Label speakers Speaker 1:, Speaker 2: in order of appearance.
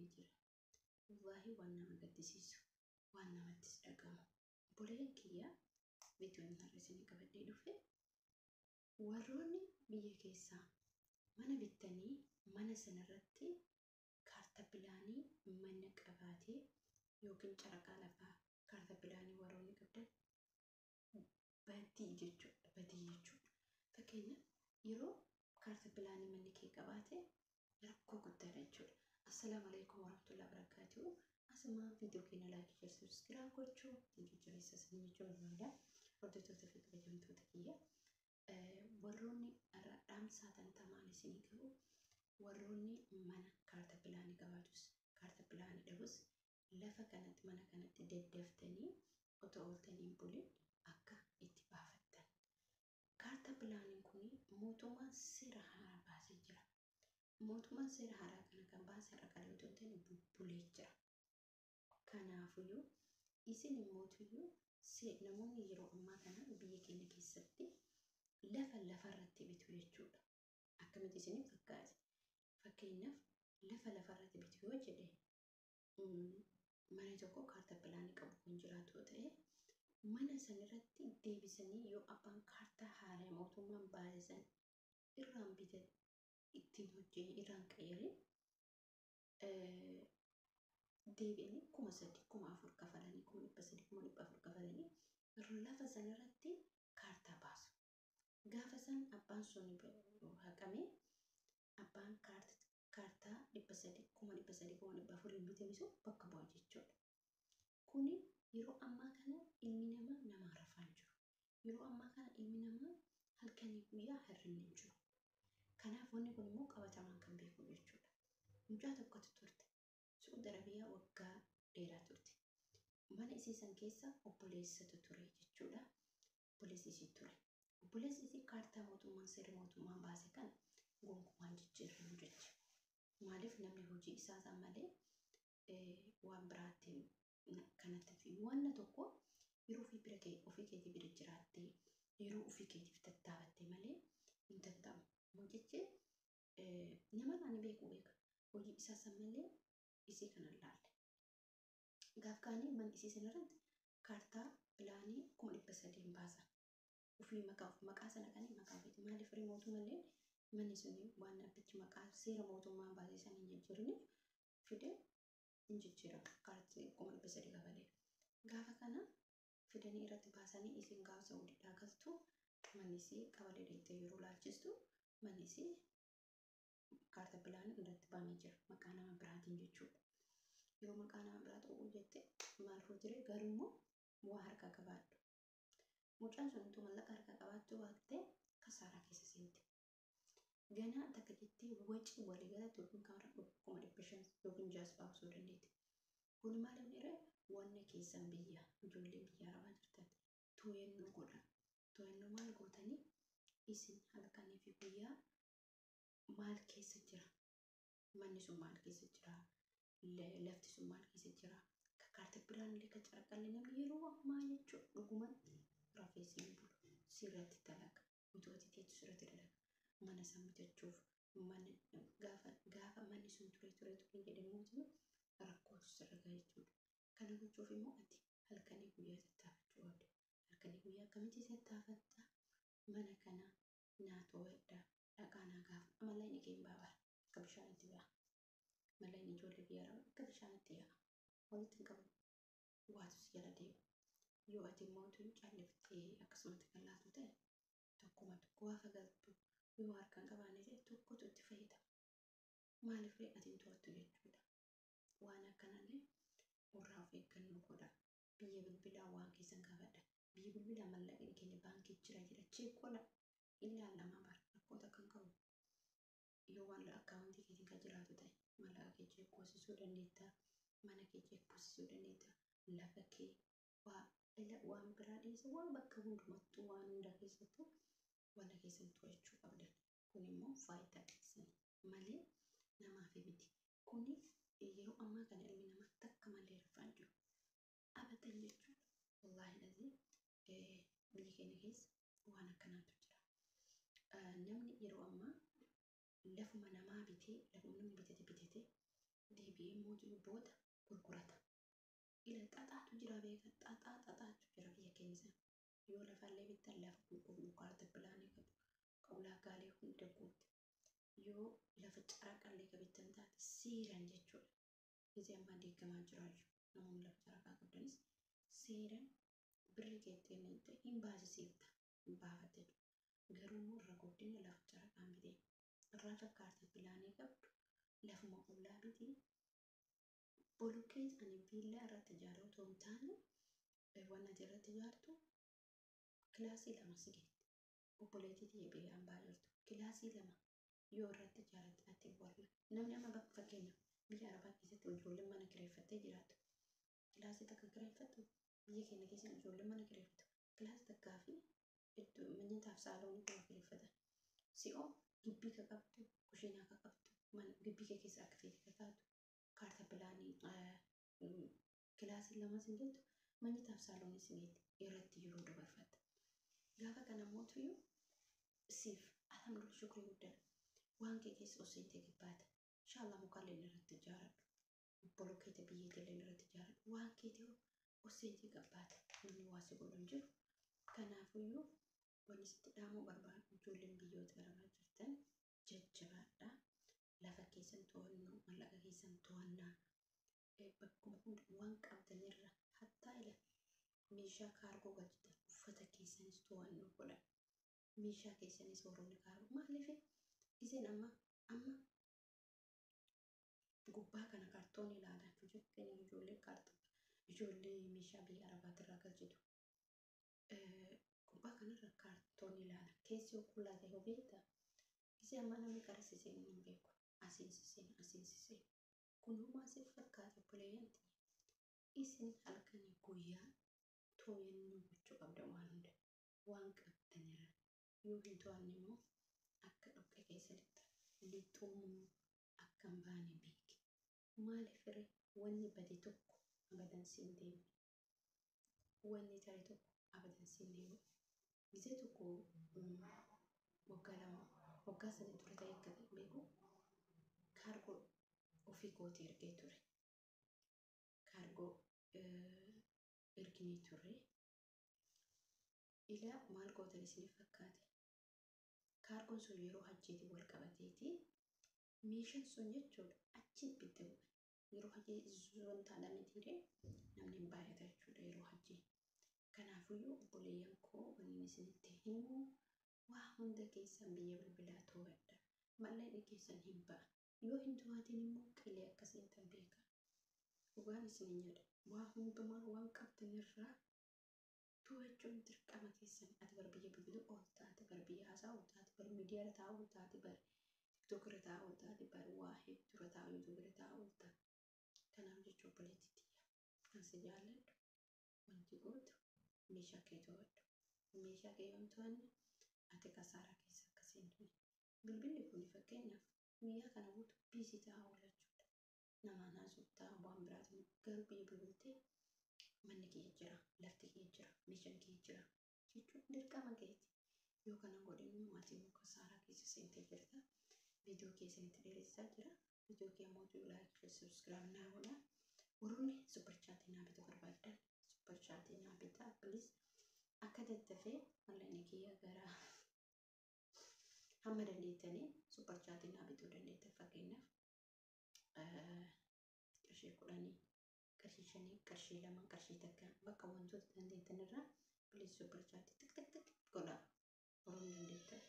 Speaker 1: ni jira. Wallaahi waan nama gaddisiisu, waan namattis dhagamu. Obboleeyyan kiyya, viidiyoon har'a isinii qabadhee dhufe, warroonni biyya keessaa mana bittanii mana sanarratti kaarta pilaanii mana qabaatee yookiin caraqaa lafaa kaarta pilaanii warroonni qabdan badii jechuudha. Badii jechuudha. Fakkeenyaaf, yeroo kaarta pilaanii manni kee qabaate rakkoo guddaadha jechuudha. Assalaamu alaikum warahmatullahi wabarakatuh. Asuma viidiyoo keenya like, share, subscribe gochuu ittiin jajjabeessa isin jechuu barbaada. Hordoftoota fi kabajamtoota kiyya. Warroonni irra dhaamsaa tantamaan isinii qabu, warroonni mana kaarta pilaanii qabaatus kaarta pilaanii dhabus, lafa kanatti, mana kanatti daddaftanii otoo ooltanii hin bulin akka itti baafattan. Kaarta pilaaniin kun mootummaan seera haaraa baasee jira. Mootummaan seera haaraa kana kan baase har'a qalee otoo hin ta'in bubbulee jira. Kanaafuyyuu isin immootuyyuu namoonni yeroo ammaa kana biyya keenya keessatti lafa lafarratti bitu jechuudha. Akkamitti isiniif fakkaate? Fakkeenyaaf, lafa lafarratti bitu yoo jedhe, mana tokko kaarta pilaanii qabu kan jiraatu yoo ta'e, mana sanirratti deebisanii yoo abbaan kaartaa haaraa mootummaan baase san irraan bite ittiin hojii irraan qayyarin, deebi'anii 3000, 4000 kafalanii, 300,000, 400,000 kafalanii lafa sanirratti kaartaa baasu. Gaafa san abbaan sun haqamee abbaan kaartaa 300, 300,000, 400,000 bitame sun bakka bu'a jechuudha. Kuni yeroo ammaa kana ilmi namaa namaa rafaa hin jiru. Yeroo ammaa kana ilmi namaa halkanii guyyaa hirribni hin jiru. Kanaaf wanni kun immoo qabatamaan kan beeku jechuudha. Mucaa tokkotu turte. Su'uudi Arabiyaa waggaa dheeraa turte. Mana isii san keessa obboleessatu ture jechuudha. Obboleessi isii ture. Obboleessi isii kaartaa mootummaan, seera mootummaan baase kana gonkumaan jijjiirramu jecha. Maaliif? Namni hojii isaa san malee waan biraatti kanatti fi wanna tokko yeroo ofii bira kee ofii keetii bira jiraattee, yeroo ofii keetiif tattaafatte malee hin danda'amu. Mucichi nama ani beeku beeka. Hojii isaa san malee isii kana laalle. Gaaf kaanii mana isii sanarratti kaartaa pilaanii 300,000 baasan. Ofii maqaa sana kan maqaa ofiiti. Maaliif firii mootummallee manni suni waan abbichi maqaa seera mootummaan baasee san hin jijjiiriniif fide hin jijjiiramu. Kaartii 300,000 kafalee. Gaafa kana fidanii irratti baasanii, isin gaafa Saawudiidhaa galtu manni isii qabalee deettee yeroo laalchistu, manni isii kaarta pilaanii irratti baamee jira maqaa nama biraatiin jechuudha. Yeroo maqaa nama biraa ta'uu jette maal fuutire? Garuu immoo waa harkaa qabaadhu. Mucaan sun utuu mallaqa harkaa qabaachuu baattee kasaaraa keessa seente. Ganaa takka jettee waci waliigalatti yookiin kaara 500,000 yookiin jaas baasuu dandeetti. Kun maal inni irra wanna keessan biyya ijoolleen biyya arabaa jirtan too'annoo godha. Too'annoo maal gootanii? Isin halkanii fi guyyaa maal keessa jira? Manni sun maal keessa jira? Lafti sun maal keessa jira? Ka kaarta biraan illee, ka caraqallee, namni yeroo ammaa jechuun dhuguman rafee siin bulu. Sirratti dalaga. Utuu ati teettu sirratti dalaga. Mana san bitachuuf mana gaafa manni sun ture ture ture jedhamuutu rakkootu sirra gaha jechuudha. Kana gochuuf immoo ati halkanii guyyaa tattaafachuu qabda. Halkanii guyyaa akkamitti tattaafatta? Mana kana naa too'adha. Dhaqaa naa gaafa mallaqni kee hin baabara. Akka bishaanitti ba'a. Mallaqni ijoollee biyya arabaa akka bishaanitti yaa'a. Walitti hin qabamu. Waatu si jala deema. Yoo ati immoo calliftee akkasumatti kan laatu ta'e, tokkuma tokko gaafa galtu yoo harkaan qabaanne ta'e, tokkotu itti fayyadama. Maaliif ree? Ati hin to'attu jechuudha. Waan akkanallee irraa of eeggannoo godha. Biyya bilbilaa waan keessan gaafadha. Biyya bilbilaa mallaqni keenya baankii jira jedha. Check godha. Ilaalamaa bara rakkoota kan qabu. Yoo waan akkaawuntii keetiin kan jiraatu ta'e, mallaqa kee check goosisuu dandeetta. Mana kee check goosisuu dandeetta. Lafa kee waa waan biraa dhiisa, waan bakka hundumattuu, waan hunda keessattuu wanna keessan to'achuu qabdan. Kun immoo faayidaa keessan malee namaaf miti. Kuni yeroo ammaa kana ilmi namaa takka malee rafaa hin jiru. Abadan jechuudha. Wallaahi lazii biyya keenya keessa waan akkanaatu jira. Namni yeroo ammaa lafuma namaa bitee, lafuma namni bitate bitatee deebi'ee. immoo booda gurgurata. Ila xaxaatu jira beeka, xaxaa xaxaatu jira biyya keenya sana. Yoo lafallee bittan lafa qulqulluu kaarta pilaanii qabu kan ulaagaalee hunda guute. Yoo lafa caraqallee ka bittan taate seeraan jechuudha. Gisee ammaa diigamaa jiraayyuu namoonni lafa caraqaa qabdanis seeraan birrii keetti kennite hin baasisiifta hin baafatte jechuudha. Garuu immoo irra guddina lafa caraqaan bitee lafa kaarta pilaanii qabdu lafuma qullaa bitii bolokkeet ani viillaa irratti ijaaruu otoo hin taane waan ati irratti ijaartu kilaasii 2 si geetti. Obboleettii tiyya biyya ambaa jirtu kilaasii 2 yoo irratti ijaaratte ati warra namni amma bakka fakkeenyaaf biyya arabaa keessatti ijoolleen mana kireeffattee jiraattu kilaasii takka kireeffattu biyya keenya keessa ijoolleen mana kireeffattu kilaasii takkaa fi iddoo manyataaf saaloonii qofa kireeffatan. Si'oo gibbii ka qabdu kushiinaa ka qabdu mana gibbii kee keessa akka feete ka taatu kaarta pilaanii kilaasii 2 sin jettu manyataaf saaloonii sin geetti irratti yeroo dabarfatta. Gaafa kana mootuyyuu siif alhamdulillah shukrii guddaadha. Waan kee keessa osoo hin ta'e gabbaata. Inshallah mukaalleen irratti ijaaradhu. Bolokkeeta biyyeetillee irratti ijaaradhu. Waan kee ta'u osoo hin ta'e gabbaata. Namni waa si godhu hin jiru. Kanaafuyyuu wanni sitti dhaamuu barbaadu ijoolleen biyyoota arabaa jirtan jajjabaadha. Lafa keessan to'annoo, mallaqa keessan to'annaa. Bakkuma hunda waan qabdanirra hattaa ila meeshaa kaargoo galchitan uffata keessanis to'annoo godha. Meeshaa keessanis warroonni kaargoo maaliif isin amma gubbaa kana kaartoonii ilaalaa jiru fakkeenyaaf ijoollee kaartoo ijoollee meeshaa biyya arabaatirraa galchitu. Gubbaa kanarra kaartoonii ilaala. Keessi yoo qullaa ta'e hoo beektaa? Gisee ammaa namni qara si seenu hin beeku. Asiin si seena, asiin si seena. Kun homaa siif fakkaata obboleeyyan tiyya. Isin halkanii guyyaa tooyannoo gochuu qabdan waan hunda. Waan qabdanirra. Yoo hin to'anne immoo akka dhoqqee keessa lixxa. Lixuummoo akka hin baane beeki. Maaliif ree wanni bade tokko abadan siin deebi'u. Wanni tare tokko abadan siin deebi'u. Gisee tokko waggaa 2 waggaa 3 dura ta'e akka ta'e beeku kaargoo ofii kootii ergee ture. Kaargoo erginee turre. Ilaa maal gootan isiniif fakkaate? Kaargoon sun yeroo hajjiitiin wal qabateeti meeshaan sun jechuudha achi bitte bu'e. Yeroo hajjii wanta mitiire namni hin baay'ata jechuudha yeroo hajjii. Kanaafiyyuu obboleeyyan koo wanni isinitti himu waa hunda keessan biyya bilbilaa to'adha. Mallaqni keessan hin ba'a. Yoo hin to'atin immoo qilee akka seentan beeka. Dhugaan isin jedha. Waa hundumaa waan qabdanirraa to'achuun dirqama keessan. Ati bar biyya bilbiluu oolta, ati bar biyya haasaa oolta, ati bar miidiyaa irra taa'aa oolta, ati bar tiktook irra taa'aa oolta, ati bar waa hedduu irra taa'aa yuutuub irra taa'aa oolta. Kanaaf jecha obboleettii tiyya kan si jaalladhu wanti gootu meeshaa kee to'adhu. Meeshaa kee yoo hin to'anne ati kasaaraa keessa akka seentu. Bilbilli kun fakkeenyaaf guyyaa kana guutuu biisii taa'aa oola jechuudha. Namaan haasoftaa waan biraatiin garuu biyya bilbiltee manni kiyya jira, lafti kiyya jira, meeshaan kiyya jira jechuun dirqama keeti. Yoo kana godhin immoo ati immoo kasaaraa keessa seentee jirta. Viidiyoo keessanitti dheeressaa jira. Viidiyoo kee immoo laayik fi subscribe naa godhaa. Warroonni super chaatii naa bituu barbaaddan super chaatii naa bitaa please. Akka daddafee mallaqni kiyya gara hamma dandeettanii super chaatii naa bituu dandeettan fakkeenyaaf qarshii 10, qarshii 5, qarshii 2, qarshii 1 bakka wantoota dandeettan irraa please super chaatii tik tik tik godhaa. Warroonni dandeettan.